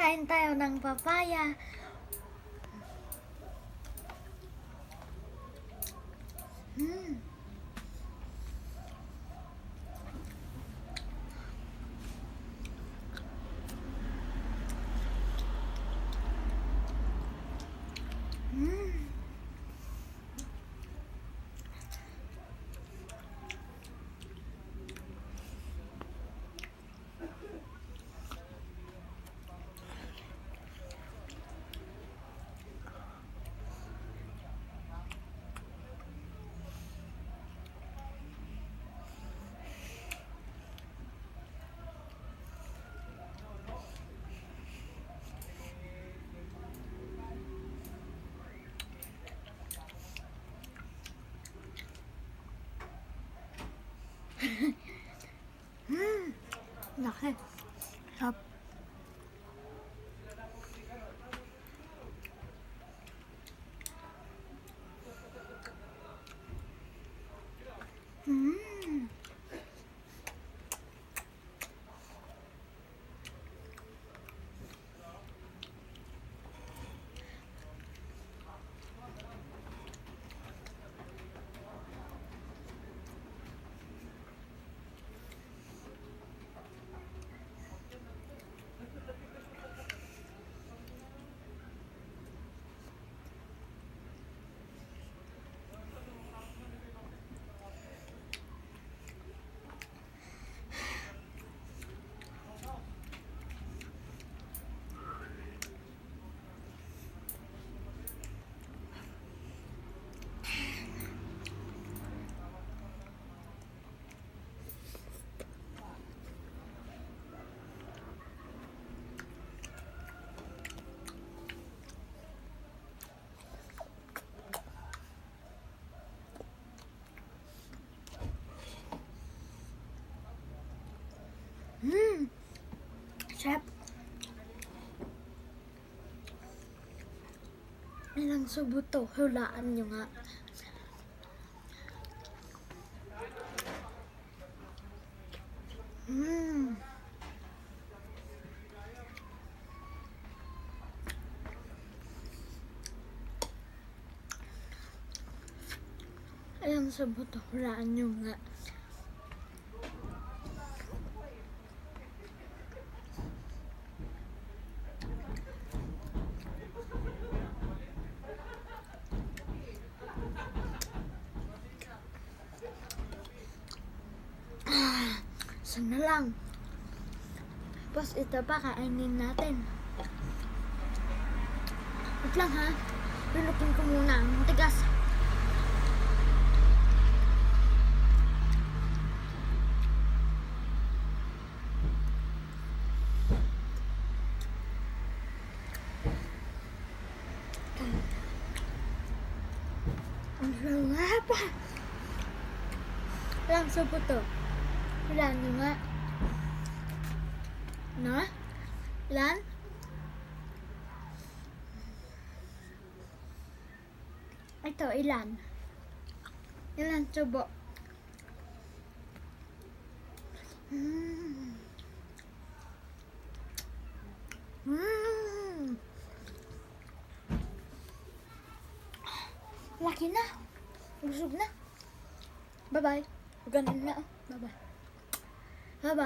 kain tayo ng papaya. Mm. Mm. Laki. Sarap. Mm. Sarap. Ilang subo to? Hulaan nyo nga. Ilang subo to? Hulaan nyo nga. Sana lang. Tapos ito pa, kainin natin. Wait lang ha. Lulukin ko muna. Ang tigas. Ang sarap. Ilang subo to? Ilan nyo nga? No? Ilan? Ito, ilan? Ilan subo? Laki na. Busog na. Bye-bye. Ganun na. Bye-bye. Bye-bye.